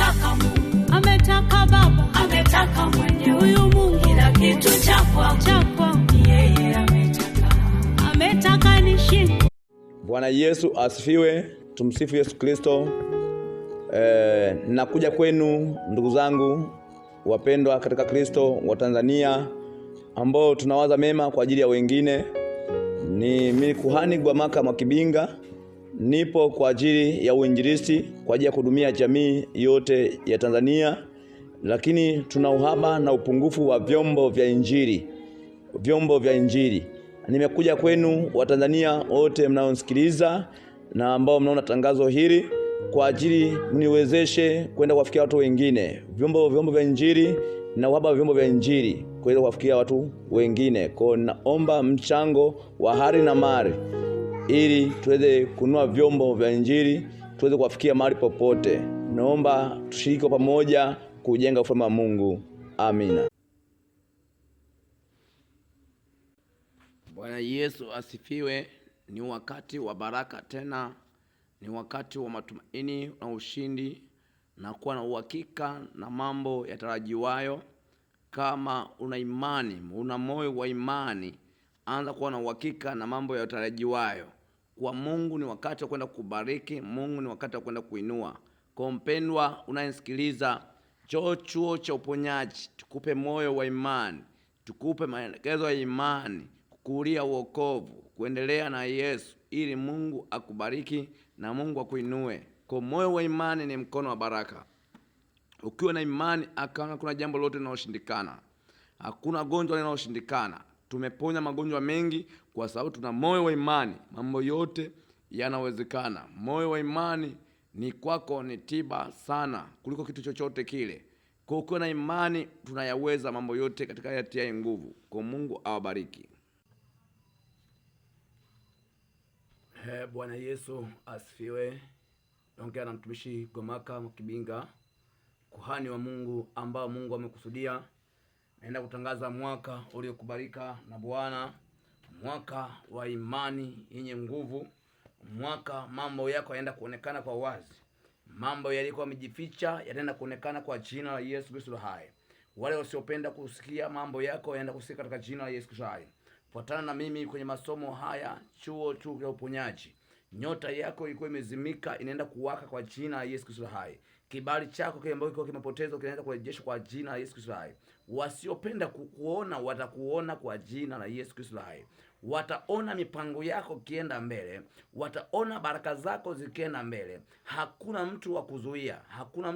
Ametaka Mungu, Ametaka Baba, ametaka mwenyewe, huyu Mungu kila kitu cha kwangu cha kwangu ni yeye ametaka. Ametaka nishinde. Bwana Yesu asifiwe. Tumsifu Yesu Kristo. Nakuja kwenu ndugu zangu wapendwa katika Kristo wa Tanzania ambao tunawaza mema kwa ajili ya wengine. Ni mimi kuhani Gwamaka Mwakibinga, nipo kwa ajili ya uinjilisti, kwa ajili ya kuhudumia jamii yote ya Tanzania, lakini tuna uhaba na upungufu wa vyombo vya injili, vyombo vya injili. Nimekuja kwenu Watanzania wote mnaonisikiliza na ambao mnaona tangazo hili kwa ajili mniwezeshe kwenda kuwafikia watu wengine. Vyombo vya injili na uhaba wa vyombo vya injili kuweza kuwafikia watu wengine. Kwa naomba mchango wa hali na mali ili tuweze kununua vyombo vya injili tuweze kuwafikia mahali popote. Naomba tushiriki kwa pamoja kujenga ufalme wa Mungu. Amina. Bwana Yesu asifiwe. Ni wakati wa baraka tena, ni wakati wa matumaini na ushindi na kuwa na uhakika na mambo yatarajiwayo. Kama una imani, una moyo wa imani, anza kuwa na uhakika na mambo yatarajiwayo. Kwa Mungu ni wakati wa kwenda kubariki, Mungu ni wakati wa kwenda kuinua. Kwa mpendwa unayenisikiliza, njoo chuo cha uponyaji, tukupe moyo wa imani, tukupe maelekezo ya imani, kukulia uokovu, kuendelea na Yesu ili Mungu akubariki na Mungu akuinue. Kwa moyo wa imani ni mkono wa baraka. Ukiwa na imani, akaona kuna jambo lolote linaloshindikana. Hakuna gonjwa linaloshindikana. Tumeponya magonjwa mengi kwa sababu tuna moyo wa imani. Mambo yote yanawezekana. Moyo wa imani ni kwako ni tiba sana kuliko kitu chochote kile. Kwa ukiwa na imani tunayaweza mambo yote katika yeye atiaye nguvu. Kwa Mungu awabariki. Bwana Yesu asifiwe. Naongea na mtumishi Gwamaka Mwakibinga, kuhani wa Mungu ambao Mungu amekusudia. Naenda kutangaza mwaka uliokubalika na Bwana, mwaka wa imani yenye nguvu, mwaka mambo yako yanaenda kuonekana kwa wazi, mambo yaliyokuwa yamejificha yataenda kuonekana kwa jina la Yesu Kristo hai. Wale wasiopenda kusikia mambo yako yanaenda kusikia katika jina la Yesu Kristo hai. Fuatana na mimi kwenye masomo haya, chuo tu cha uponyaji. Nyota yako ilikuwa imezimika inaenda kuwaka kwa jina la Yesu Kristo hai. Kibali chako kile ambacho kilikuwa kimepotezwa kinaenda kurejeshwa kwa jina la Yesu Kristo hai. Wasiopenda kukuona watakuona kwa jina la Yesu Kristo hai. Wataona mipango yako ikienda mbele, wataona baraka zako zikienda mbele. Hakuna mtu wa kuzuia, hakuna